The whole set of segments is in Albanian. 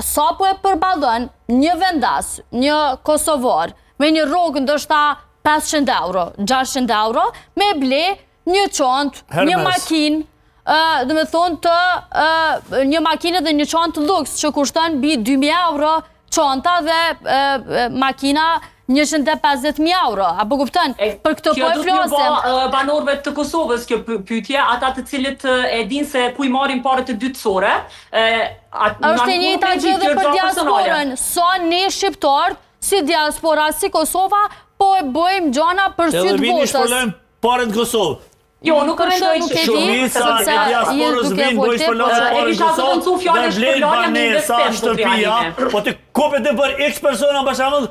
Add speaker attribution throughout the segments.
Speaker 1: Sa po e përballon një vendas, një kosovar, me një rrogë ndoshta 500 euro, 600 euro, me ble një çantë, një makinë, do me thonë të një makinë dhe një çantë luks që kushton mbi 2000 euro çanta dhe makina 150.000 euro. A po kupton? Për këtë po e
Speaker 2: flasim. Kjo banorëve të Kosovës kjo pyetje, ata të cilët e dinë se ku i marrin paret e dytësore,
Speaker 1: Është e njëjta gjë edhe për diasporën. Sa ne shqiptarët, si diaspora, si Kosova, po e bëjmë gjana për sy të botës.
Speaker 3: Edhe vini shpërlajmë paret në Kosovë.
Speaker 2: Jo, nuk e mendoj
Speaker 3: që shumica e diasporës vinë bëjnë shpërlajmë paret në Kosovë dhe blejnë banesa, shtëpia, po ti ku pe din për x persona për shembull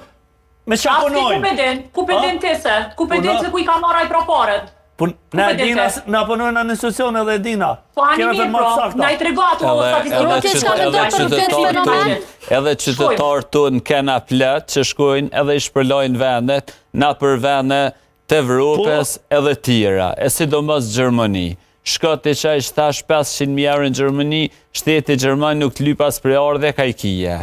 Speaker 3: me çka punojnë.
Speaker 2: Ku pe din? Ku pe din ti se? Ku pe din se ku i ka marrë ai pra paret?
Speaker 3: Po na e dina, na punojnë në institucione edhe e dina.
Speaker 2: Po ani mirë pra, na i trego ato
Speaker 1: statistika. Edhe
Speaker 4: qytetarët tonë, edhe qytetarët tonë kena plot që shkojnë edhe i shpërlajnë vendet, nëpër vende të Evropës po. edhe tjera, e sidomos Gjermani. Shko ti që i thash 500.000 euro në Gjermani, shteti Gjerman nuk të lyp as prejardhje ka i kije.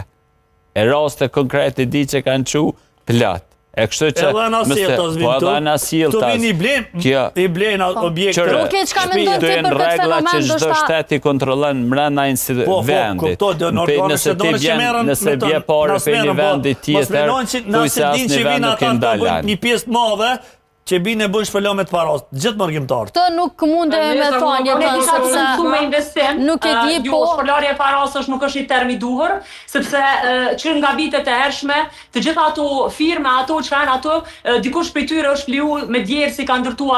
Speaker 4: E raste konkrete di që kanë qu plot. E kështu që
Speaker 3: edhe anasjelltas
Speaker 4: vin po edhe anasjelltas.
Speaker 3: Këtu vin i blen, kjo, i blen po. objekte.
Speaker 1: Nuk e çka mendon ti për këtë fenomen,
Speaker 4: që çdo shtet i kontrollon mbrenda institu po, po, vendit.
Speaker 3: Po, kupto, do organe
Speaker 4: nëse ti bjen, nëse bje pare prej një
Speaker 3: po,
Speaker 4: vendi tjetër,
Speaker 3: thuj se asnjë vend nuk i ndalon. Një pjesë të madhe që binë e bëjnë shpërlame të paras, gjithë mërgimtarët.
Speaker 1: Këtë nuk munde me thonë,
Speaker 2: një të sepse me investim,
Speaker 1: nuk e di,
Speaker 2: jo, po... Shpërlarje e paras është nuk është një term i duhur, sepse që nga vitet e hershme, të gjitha ato firma, ato që janë ato, dikush prej tyre është fliu me djersë i ka ndërtu ato.